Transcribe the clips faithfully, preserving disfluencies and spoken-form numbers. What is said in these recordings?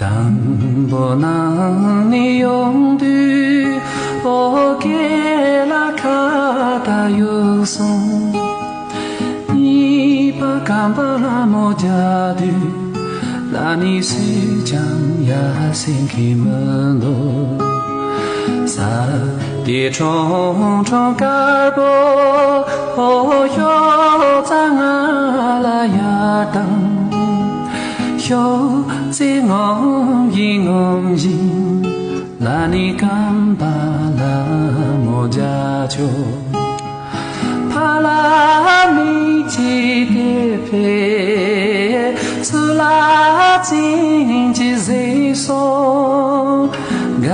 དང་པོ་ནང་ནས་ཡོང་དུས་ཨོ་ཀེ་ལ་ཁ་ད་ཡོད་སོང་། གཉིས་པ་ཀམ་པ་ལ་མོ་རྒྱག་དུས་ལ་ནི་སུས་ཀྱང་ཡ་སེང་གི་མི་འདུག་ས་དེ་ཁྲོང་ཁྲོང་དཀར་པོ་ཨོ་ཤོག་ཙ་ང་ལ་ཡར་དང་ཤོག་ཙེ་ངོམ་བཞིན་ངོམ་བཞིན་ལ་ནི་ཀམ་པ་ལ་མོ་རྒྱག་ཆོག་ཕ་ལ་མི་གཅིག་དེ་ཕེ་ཚུ་ལ་ཅིང་ཅི་ཟེར་སོང་། ག་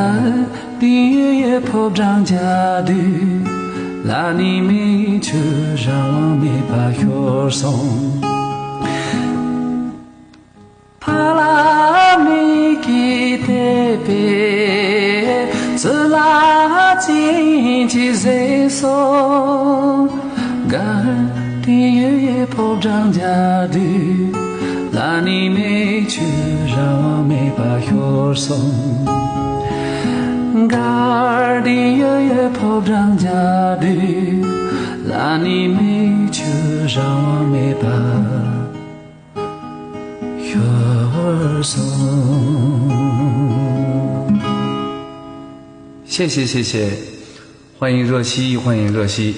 དེ་ཡོད་ཡོད་ཕོ་བྲང་རྒྱག་དུས་ལ་ནི་མིག་ཆུ་རང་དབང་མེད་པ་ཤོར་སོང་། ཕ་ལ་མིག་གིས་དེ་པེ་ཚུ་ལ་ཅིང་ཅི་ཟེར་སོང་། ག་དེ་ཡོད་ཡོད་ཕོ་བྲང་རྒྱག་དུས་ལ་ནི་མིག་ཆུ་རང་དབང་མེད་པ་ཤོར་སོང་། ག་དེ་ཡོད་ཡོད་ཕོ་བྲང་རྒྱག་དུས་ལ་ནི་མིག་ཆུ་རང་དབང་མེད་པ་ཤོར་སོང་། 谢谢，谢谢。欢迎若曦，欢迎若曦。